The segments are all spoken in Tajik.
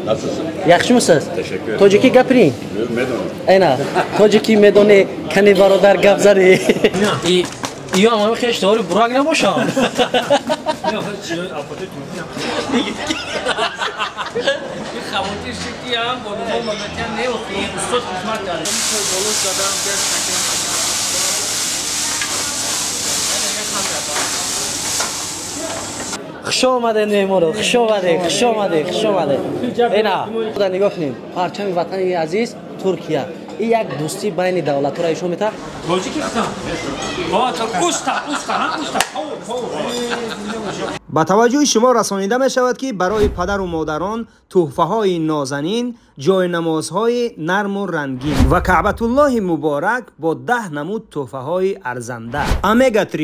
Nasılsın? Yaxshimisiz? Teşekkür. Тоҷикӣ гапирин? Медонам. Айна, тоҷикӣ медонӣ, кани бародар гап занӣ. Иё ама хеш дори бурак набошам. Хуш омадед меҳмоно, хуш омадед, хуш омадед, хуш омадед. Ина, худа нигоҳ кунем. Парчами ватани азиз Туркия. Ин як дӯстӣ байни давлатҳоро ишон метавад. Ба таваҷҷӯҳи шумо расонида мешавад, ки барои падару модарон тӯҳфаҳои нозанин, ҷойнамозҳои нарму рангин ва Каъбатуллоҳи муборак бо 10 намуд тӯҳфаҳои арзанда. Омега-3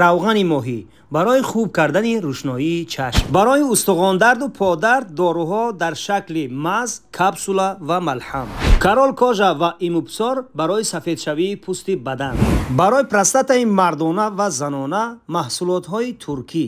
равғани моҳӣ барои хуб кардани рӯшноии чашм, барои устухондарду подард доруҳо дар шакли маз, капсула ва малҳам, Карол кожа ва имупсор барои сафедшавии пӯсти бадан, барои простатаи мардона ва занона маҳсулотҳои туркӣ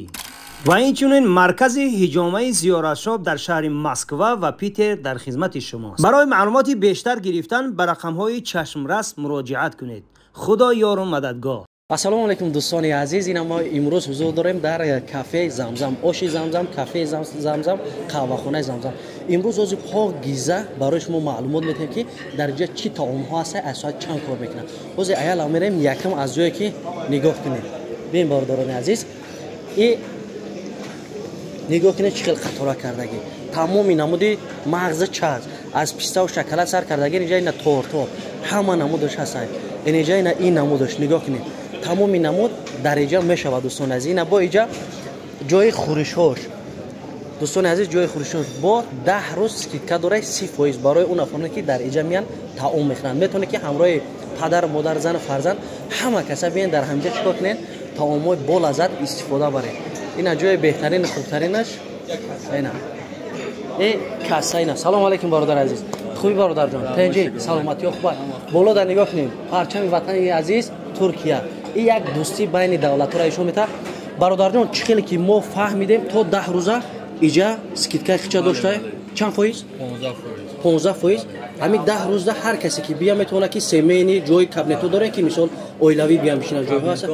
ва инчунин маркази ҳиҷомаи зиёратшоб дар шаҳри Москва ва Питер дар хизмати шумост. Барои маълумоти бештар гирифтан ба рақамҳои чашмрас муроҷиат кунед. Худо ёру мададгоҳ. Ассалому алайкум дӯстони азиз, ина мо имрӯз ҳузур дорем дар кафеи Замзам, оши Замзам, кафеи Замзам, қаҳвахонаи Замзам. Имрӯз ози покиза барои шумо маълумот медиҳем, ки дар инҷа чӣ таомҳо ҳаст, аз соат чанд кор мекунанд. Ҳозир аяла мерем якам аз ҷое ки нигоҳ кунем. Бин бародарони азиз, и нигоҳ кунед чӣ хел қатора кардагӣ. Тамоми намуди мағзи чаз аз пиставу шоколад сар кардагӣ, инҷа ина тортҳо ҳама намудаш ҳастанд. Инҷа ина ин намудаш нигоҳ кунед. Тамоми намуд дар инҷа мешавад дӯстони азиз. Ина бо инҷа ҷои хӯришҳош. Дӯстони азиз, ҷои хӯришҳош бо 10 рӯз скидка дорад 30% барои он нафароне ки дар инҷа меянд таом мехӯранд. Метавонед ки ҳамроҳи падар, модар, зану фарзанд ҳама каса биёен дар ҳаминҷа чикор кунед, таомҳои болаззат истифода баред. Ина ҷои беҳтарин, хубтаринаш ина. Э каса ина. Салом алайкум бародар азиз. Хуби бародарҷон, тенҷи, саломатиё хуб. Боло дар нигоҳ кунем. Парчами ватани азиз Туркия. Ин як дӯстӣ байни давлатҳоро ишон метавад. Бародарҷон, чӣ хеле ки мо фаҳмидем, то 10 рӯза иҷа скидкаи хича дошта. Чанд фоиз? 15%. Ҳамин 10 рӯзда ҳар касе ки бия метавонад ки семейни ҷои кабинетҳо дорем, ки мисол оилавӣ биям бишинад ҷойҳо ҳаст.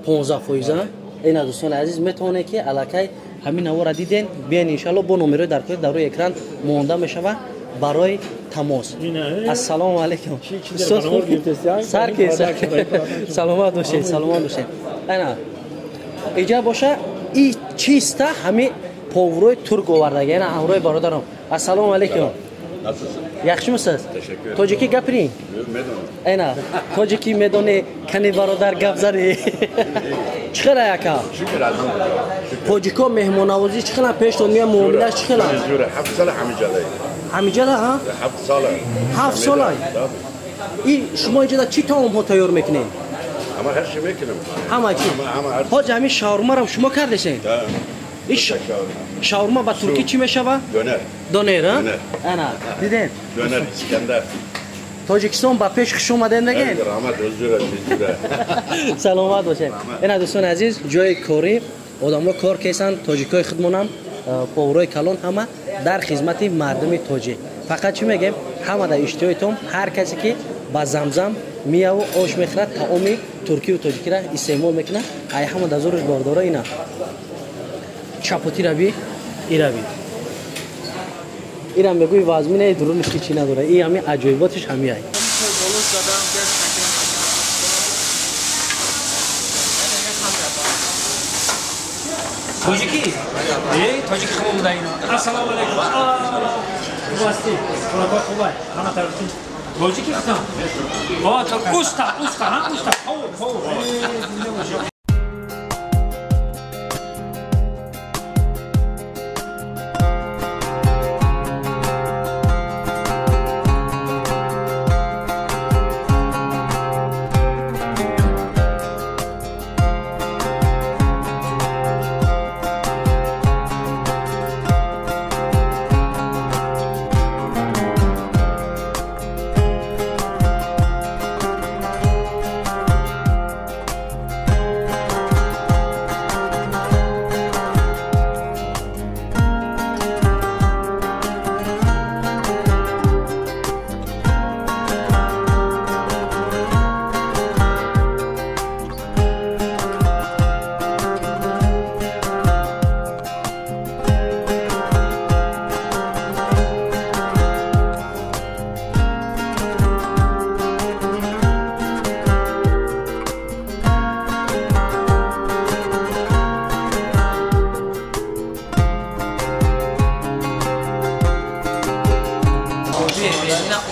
15%. Ина дӯстони азиз, метавонед ки аллакай ҳамин навора диден, биен иншалло бо номерои дар рӯи экран монда мешавад барои тамос. Ассалому алайкум. Сарки, саломат бошед, саломат бошед. Ана иҷа боша и чиста ҳами поврои турк овардаги. Ана ҳамроҳи бародарам. Ассалому алайкум. Nasılsın? Yaxshimisiz? Teşekkür. Тоҷикӣ гапирин? Медонам. Айна, тоҷикӣ медонӣ, кани бародар гап занӣ. Чӣ хела яка? Шукр алҳамдулиллаҳ. Тоҷико меҳмоннавозӣ чӣ хела пештон мея, муомилаш чӣ хела? 7 сола ҳамиҷалай. Ҳамиҷала, ҳа? 7 сола. 7 сола? И шумо инҷода чӣ таомҳо тайёр мекунед? Ҳама ҳар чӣ мекунем. Ҳама чӣ? Ҳоҷи, ҳамин шаурмарам шумо кардесен? Шаурма ба туркӣ чӣ мешавад? Донер. Донер, а? Ана, дидем? Донер, Искандар. Тоҷикистон ба пеш хуш омадем мегӯем? Раҳмат, ҳузура, ҳузура. Саломат бошед. Ина дӯстони азиз, ҷои корӣ одамҳо кор кесанд, тоҷикои худмонам, поварҳои калон ҳама дар хизмати мардуми тоҷик. Фақат чӣ мегӯем? Ҳама дар иштиҳоитон, ҳар касе ки ба Замзам мияву ош мехӯрад, таоми туркию тоҷикиро истеъмол мекунад, ай ҳама дар зураш бордора ина. Чапоти раби, ираби. Ирам мегӯи вазмине дуруниш ки чӣ надора. И ҳами аҷоиботиш ҳамияй. Тоҷикӣ? Тоҷикӣ хуб буда ино. Ассалому алайкум. Хуб ҳастӣ? Хулоқо хуб ай? Ҳама тарафтин. Тоҷикӣ худам. Уста, уста, ҳа, уста. Хуб, хуб.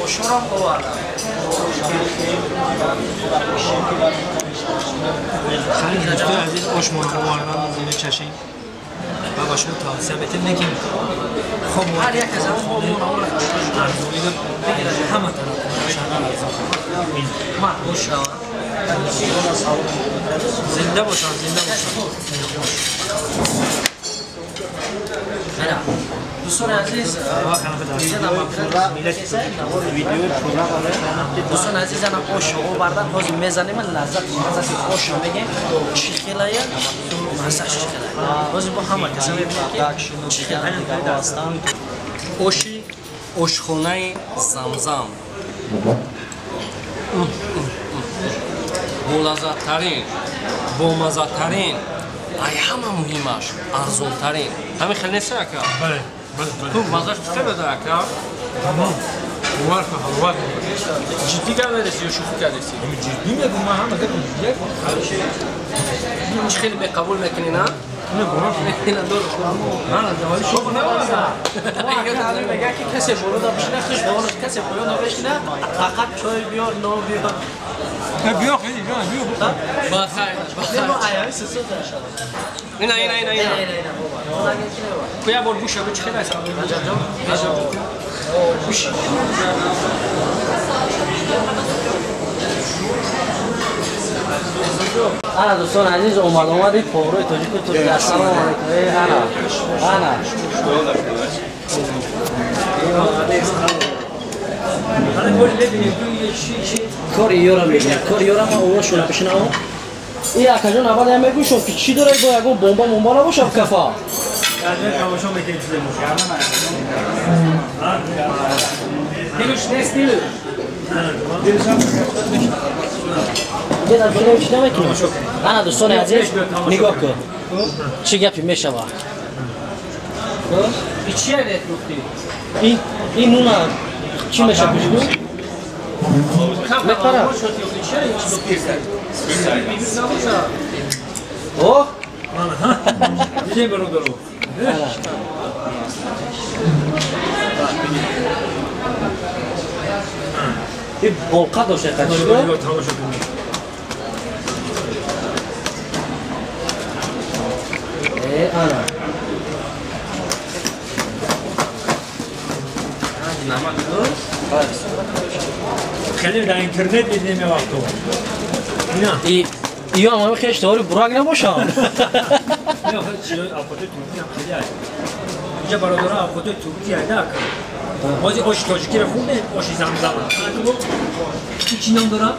Ошорам овардам. Хеле дӯстои азиз, ош моро овардан, зина чашем ва ба шумо тавсия метем, лекин хоб ҳар як аз арзонӣ ҳама тараф маъмул шавад. Зинда бошанд, зинда бошанд. Дӯстони азиз, дӯстони азиз, ана ош овардан, ҳозир мезанем, лаззат маззати ош мегем, чӣ хелая, маззаш чӣ хелая. Ҳозир бо ҳама каса мебинем ки чӣ хелая. Оши ошхонаи Замзам болаззаттарин, бомаззаттарин, ай ҳама муҳимаш арзонтарин. Ҳамин хел нест, ака? Бале, бале, бале. Ту маззаш чӣ беда, ака? Тамом. Бовар кун, ҳаловат. Ҷиддӣ гап надеси ё шӯхӣ кардеси? Ҷиддӣ мегӯм, ман ҳама гап ҷиддӣ. Чӣ хеле беқабул мекунӣ, на? Не, бовар кун. Ина дор. Ман аз аввали шӯхӣ намекунам. Мегӯяд ки касе боло бишина, хуш боло, касе поён набишина, фақат чой биёр, нон биёр. Биё, хеле ҷон, биё. Бахайр, бахайр. Ина, ина, ина, ина. Куя бор буша, бу чӣ хел аст? Буш. Ана дӯстони азиз, омад омади поварои тоҷику туркия. Ассалому алайкум. Э, ана. Ана. Кори ёра мегӯяд. Кори ёра ма овозшона бишнавам. И акаҷон, аввал я мегӯшам ки чӣ дорад, бо ягон бомба момба набошад кафа. Тамошо мекунем чизе мошад. Дилуш нест, дилуш. Чӣ намекунем? Ана дӯстони азиз, нигоҳ кун. Чӣ гапе мешавад? И чия нефрӯхтӣ? Ин нуна чӣ мешавад бишгӯ? Мепара. О? Дидем, бародаро. Ин болқа дошта қачишгӯ? Тамошо кунед. Э, ана. Хеле дар интернет дидем вақто. Ина. Иё ҳам хеш дори бурак набошам. Не, хеле чизи авқоти туркӣ ҳам хеле аст. Инҷа бародаро авқоти туркӣ айда ака. Ҳозир оши тоҷикиро хӯрдем, оши Замзам. Чӣ ном дорад?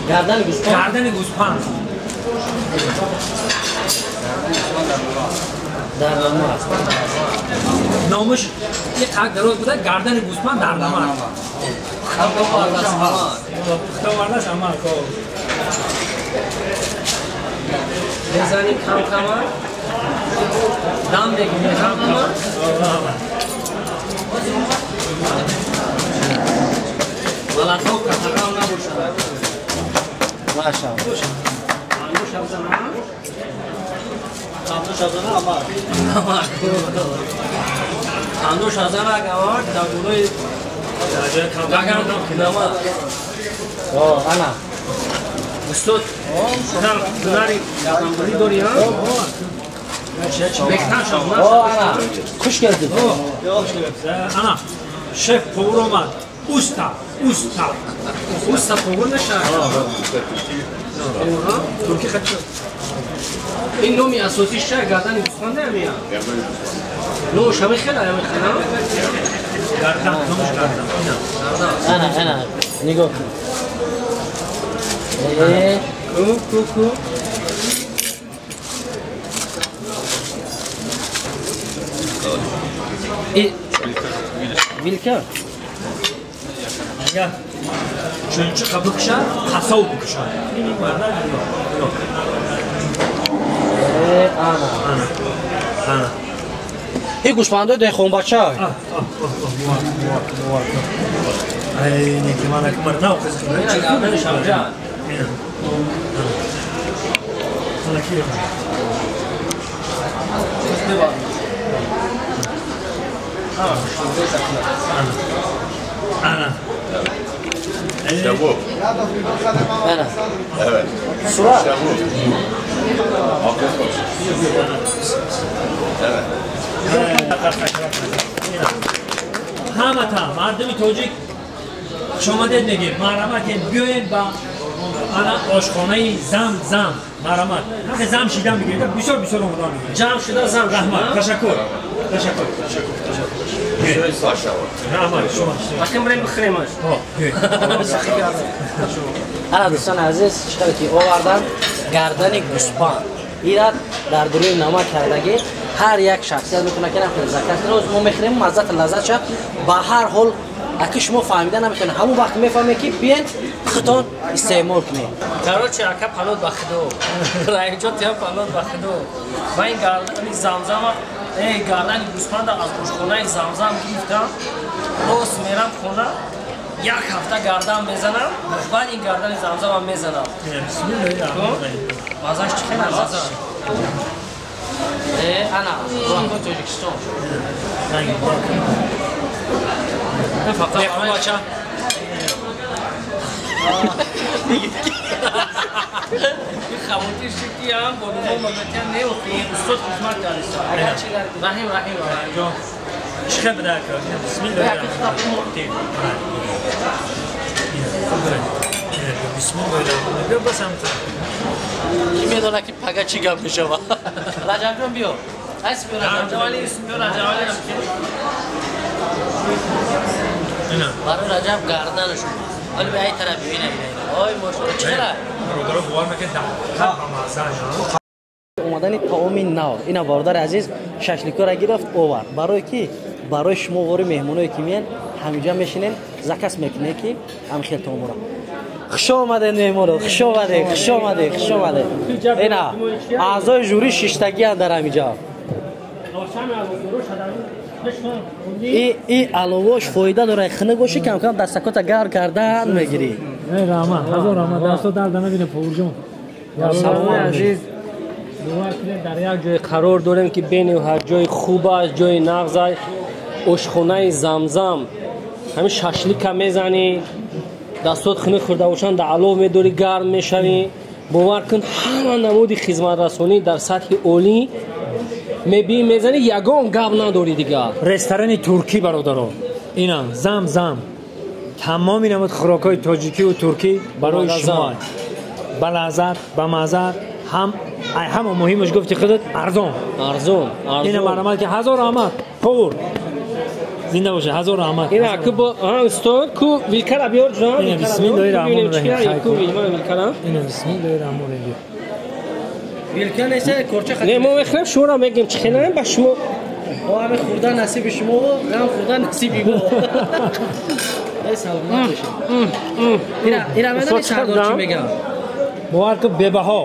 Гардани гӯспанд. Гардани гӯспанд. Дар намак. Номаш як қадр дароз буда, гардани гӯспанд дар намак. Пухта овардааст амак. Мезанӣ кам кама, дам мегирӣ кам кама. Валатҳо катағал набошад. Машааллоҳ. Андӯш азана амак. Андӯш азана амак дар болои намак. О, ана. Устод, ҳунари гардангирӣ дорӣ, ҳа? Бехтан шав. О, ана. Хуш келдед. Ана, шеф повар омад. Уста, уста. Уста повар мешавад. Туркӣ хати. Ин номи асосиш чия? Гардани гӯсфанд намея? Номаш ҳамин хела, ҳамин хела? Гардан, номаш гардан. Ана, ана, нигоҳ кун. Э, ку, ку, ку. И вилка? Ага. Чунчиқа бикушад, қассоб бикушад. Ин марда. Э, ана. Ана. Ин гӯшпандои деҳқонбача. Ай, не ки мана кумар нав қиз. Гардани шавҷа. Ана ки. Ana. İşte bu. Ana. Evet. Sura. İşte bu. Afiyet olsun. Evet. Ҳамата мардуми тоҷик хушомадед мегем, марҳамат биёед ба ана ошхонаи Замзам, марҳамат. Ҳақи зам шидан бигиред, бисёр бисёр омодан мегиред. Ҷамъ шуда зам. Раҳмат, ташаккур, ташаккур, ташаккур, ташаккур. Раҳмат шумо. Аким бирем бихӯремаш. Ана дӯстони азиз, чӣ ки овардан гардани гӯспанд. Ира дар дуруни намак кардагӣ ҳар як шахсият метавонад ки нахӯрад заказ кунад. Мо мехӯрем, маззат лаззатша ба ҳар ҳол аки шумо фаҳмида наметавонед. Ҳамон вақт мефаҳмед ки биен худтон истеъмол кунед. Короче, ака палод ба худо. Раимҷон тиям палод ба худо. Ман ин гардани Замзама, гардани гӯспанда аз ошхонаи Замзам гирифтам. Рост мерам хона, як ҳафта гардан мезанам, баъд ин гардани Замзамам мезанам. Маззаш чӣ хел мазза? Ана, хӯрокҳои Тоҷикистон. Фақат бача. Ин хамоти шики ҳам бо мо мамлакат неохи, устод хизмат кардиста. Раҳим, раҳим, раҳим. Чӣ хел буда ака? Бисмиллоҳ. Бисмиллоҳ. Биё бас ҳам Ки медонад ки пага чӣ гап мешавад? Раҷабҷон биё. Айс биё Раҷабҷон. Биё Раҷабали. Барои Раҷаб гарданаш. Вале ба ай тараф биё, ина ина. Ой мошалло, чӣ хела? Бародаро бовар мекунед дар мазза. Омадани таоми нав. Ина бародари азиз шашликора гирифт овард. Барои ки барои шумо вори меҳмоное ки меян ҳаминҷа мешинен, заказ мекунед ки ҳам хел таомора. Хуш омадед меҳмоно, хуш омадед, хуш омадед, хуш омадед. Ина аъзои жюри шиштагианд дар ҳаминҷа. И аловош фоида дорад, хунук бошӣ кам-кам дастакота гарм кардан мегирӣ. Раҳмат, ҳазор раҳмат, дасто дарда набина повурҷон. Саломи азиз, бовар кунед дар як ҷое қарор дорем ки бениҳоят ҷои хуб аст, ҷои нағз аст. Ошхонаи Замзам. Ҳамин шашлика мезанӣ, дастот хунук хӯрда бошанд, дар алов медорӣ, гарм мешавӣ. Бовар кун ҳама намуди хизматрасонӣ дар сатҳи олӣ мебинӣ, мезанӣ, ягон гап надорӣ дигар. Ресторани туркӣ бародаро, ина Замзам. Тамоми намуд хӯрокҳои тоҷикиву туркӣ барои шумо ба лаззат, ба мазза, ҳам ҳама муҳимаш гуфти худат арзон. Арзон, арзон. Ина марҳамат ки ҳазор раҳмат, повур. Зинда боша, ҳазор раҳмат. Ина ку бо устод ку вилкара биёр ҷон. Ина бисмиллоҳир раҳмонир раҳим. Ку вилкара. Ина бисмиллоҳир раҳмонир раҳим. Вилка нест, корча хат. Не, мо мехӯрем, шуморо мегем чӣ хелаем ба шумо. О, ҳаме хӯрдан насиби шумо, ғам хӯрдан насиби мо. Эй саломат бошед. Ира, ира медонӣ сардор чӣ мегам? Бовар кун бебаҳо.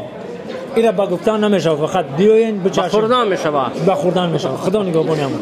Ира ба гуфтан намешавад, фақат биёен бичашед. Ба хӯрдан мешавад. Ба хӯрдан мешавад. Худо нигаҳбони ҳама.